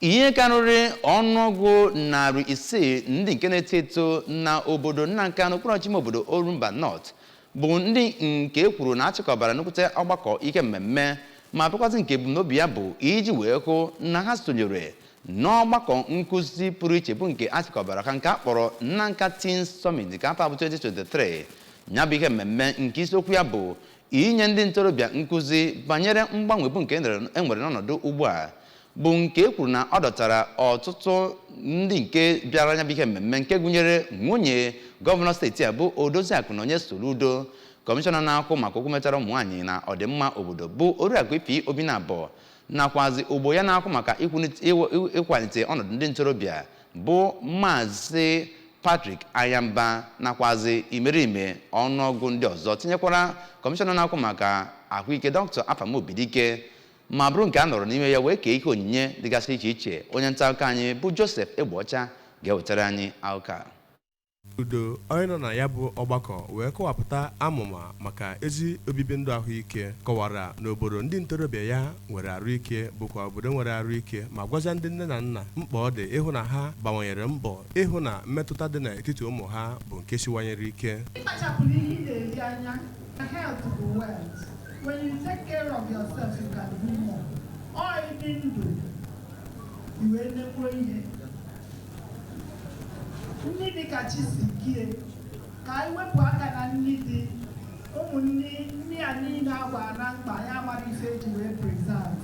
Ihe karịrị ọnụọgụ 600 ndị nke na-eto eto na obodo Nanka n'okpuru ọchịchị ime obodo Orumba North bụ ndị nke e kwuru na achịkọbara nnukwute ọgbakọ ike mmemme, ma bụkwazị nke ebumnobi ya bụ iji wee hụ na ha sonyere n'ọgbakọ nkụzi pụrụ iche bụ nke achịkọbara ha, nke a kpọrọ Nanka Teens Summit nke afọ a bụ 2023. Ya bụ ihe mmemme nke isiokwu ya bụ inye ndị ntorobịa nkụzi banyere mgbanwe bụ nke e nwere n'ọnọdụ ugbu a, bụ nke e kwuru na ọ dọtara ọtụtụ ndị nke bịara ya bụ ihe mmemme, nke gụnyere nwunye gọvanọ steeti a bụ Odoziakụ Nonye Soludo, kọmishọna na-akwụ maka okwu metara ụmụ nwaanyị na ọdịmma obodo bụ Oriakụ Ify Obinabo, nakwazi ogbo ya na-akwụ maka ịkwalite ọnọdụ ndị ntorobịa bụ Maazị Patrick Ayamba, nakwazi imerime ọnụọgụ ndị ọzọ, tinyekwara kọmishọna na-akwụ maka ahụike Dr. Afam Obidike, ma bụrụ nke a nọrọ n'ime ya wee kee ihe onyinye dịgasị iche iche. Onye nta akụkọ anyị bụ Joseph Egbeọcha ga-ewetara anyị akụkọ a. Udo onye nọ na ya bụ ọgbakọ wee kọwapụta amụma maka ezi obibi ndụ ahụike, kọwara na obodo ndị ntorobịa ya nwere arụike bụkwa obodo nwere arụike, ma gwazia ndị nne na nna mkpa ọ dị ịhụ na ha bawanyere mbọ ịhụ na mmetụta dị n'etiti ụmụ ha bụ nke siwanyere ike. Ịkpachapụrụ ihe ị na-eri anya. Health bụ wealth. When you take care of yourself, you can do more. Ọ ịdị ndụ iwee nekwuo ihe nni dị ka chi si kie, ka anyị wepụ aka na nni dị ụmụ nni nni a niile agba na mkpa ya amara ife eji wee preserve.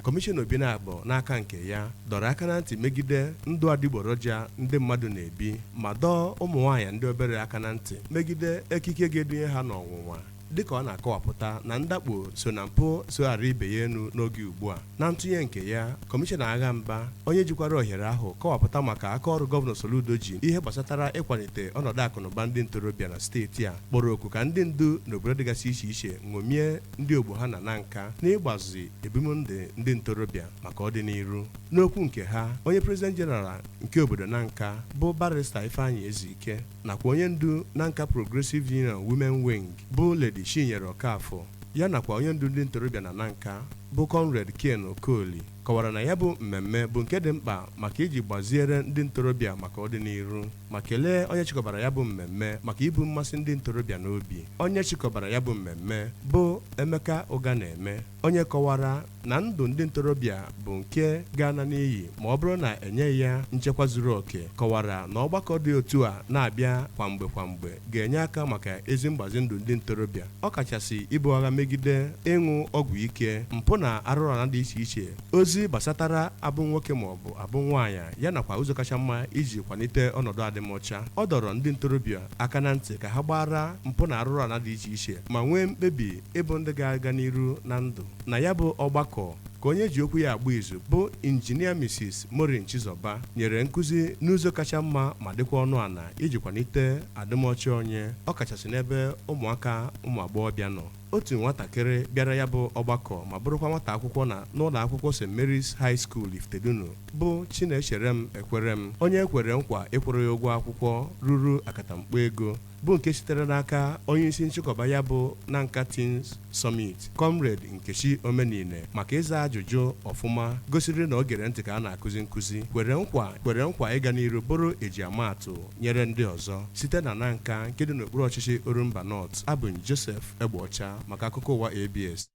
Kọmishọna Obinabo n'aka nke ya dọrọ aka na ntị megide ndụ adịgboroja ndị mmadụ na-ebi, ma dọọ ụmụ nwaanyị ndị obere aka na ntị megide ekike ga-edunye ha n'ọnwụnwa, dịka ọ na-akọwapụta na ndakpo so na mpụ so ghara ibe ya elu n'oge ugbu a. Na ntụnye nke ya, kọmishọna Agha Mba, onye jikwara ohere ahụ kọwapụta maka aka ọrụ gọvanọ Soludo ji ihe gbasatara ịkwalite ọnọdụ akụnụba ndị ntorobịa na steeti a, kpọrọ oku ka ndị ndu n'obodo dịgasị iche iche ṅomie ndị ogbo ha na Nanka n'ịgbazi ebumndụ ndị ntorobịa maka ọdịnihu. N'okwu nke ha, onye president general nke obodo Nanka bụ Barrister Ifeanyị Ezike, nakwa onye ndu Nanka Progressive Union Women Wing bụ Lady Chinyere Okafọ ya, nakwa onye ndu ndị ntorobịa na Nanka bụ Comrade Ken Okoli, kọwara na ya bụ mmemme bụ nke dị mkpa maka iji gbaziere ndị ntorobịa maka ọdịnihu, ma kelee onye chịkọbara ya bụ mmemme maka ibu mmasị ndị ntorobịa n'obi. Onye chịkọbara ya bụ mmemme bụ Emeka Ụga na-eme, onye kọwara na ndụ ndị ntorobịa bụ nke ga-ana n'iyi ma ọ bụrụ na enyeghị ya nchekwa zuru oke, kọwara na ọgbakọ dị otu a na-abịa kwamgbe kwamgbe ga-enye aka maka ezi mgbazi ndụ ndị ntorobịa, ọkachasị ibu agha megide ịṅụ ọgwụ ike, mpụ na arụrụala dị iche iche, ozi gbasatara abụ nwoke maọbụ abụ nwaanyị ya, nakwa ụzọ kacha mma iji kwalite ọnọdụ adịmọcha. Ọ dọrọ ndị ntorobịa aka na ntị ka ha gbara mpụ na arụrụala dị iche iche ma nwee mkpebi ịbụ ndị ga-aga n'iru na ndụ. Na ya bụ ọgbakọ ka onye ji okwu ya agba izu bụ Injinia Mrs. Maureen Chizoba nyere nkụzi n'ụzọ kacha mma ma dịkwa ọnụ ala iji kwalite adịmọcha onye, ọkachasị n'ebe ụmụaka ụmụ agbọghọbịa nọ. Otu nwatakịrị bịara ya bụ ọgbakọ ma bụrụkwa nwata akwụkwọ na n'ụlọ akwụkwọ St. Mary's High School Ifitedunu bụ Chinecherem Ekwerem, onye ekwere nkwa ịkwụrụ ya ụgwọ akwụkwọ ruru akatamkpo ego, bụ nke sitere n'aka onye isi nchịkọba ya bụ Nanka Teens Summit, Comrade Nkechi Omenile, maka ịza ajụjụ ọfụma gosiri na o gere ntị ka a na-akụzi nkụzi, kwere nkwa ịga n'iru bụrụ ejiamaatụ nyere ndị ọzọ. Site na Nanka nke dị n'okpuru ọchịchị Orumba North, abụ m Joseph Egbeọcha maka akụkọ ụwa ABS.